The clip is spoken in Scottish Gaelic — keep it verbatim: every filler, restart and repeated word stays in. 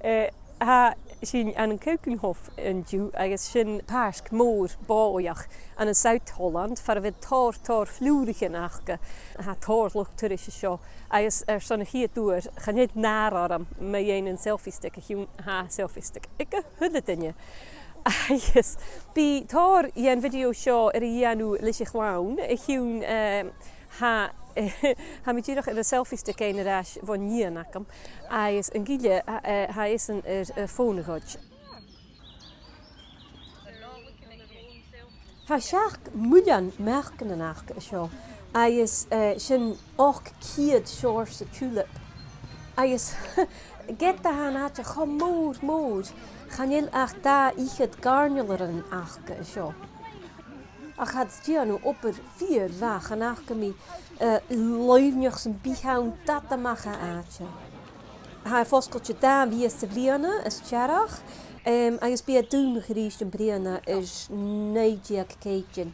Eh, tha sinn ann an Keukenhof an-diugh agus sin pàirc mòr bòidheach ann an South Holland, far a bheil tòrr, tòrr fhlùraichean aca. Tha tòrr luchd-turais an seo, agus airson a' chiad uair, chan eil nàire orm mu dheidhinn an selfie stick a chionn tha selfie stick aig a h-uile duine. Agus bidh tòrr dhen video seo air a dhèanamh leis a' chlann, a chionn, eh, tha, tha mi dìreach air an selfie stick fhaighinn air ais bhon nighean agam, agus an gille, eh, tha esan air, eh, fòn a ghoid. Tha seachd millean meacanan aca an seo, agus, eh, sin ochd ceud seòrsa tulip. Agus ged a tha an t-àite cho mòr, mòr, chan eil ach dà fhichead gàirnealairean aca an seo. Ach tha iad a' dèanamh obair fìor mhath, chan fhaca mi, eh, loidhneachd sam bith ann dad a-mach à àite. Tha e fosgailte dà mhìos sa bhliadhna as t-earrach, em, agus bidh e dùnadh a-rithist am bliadhna air naoi deug ceudan.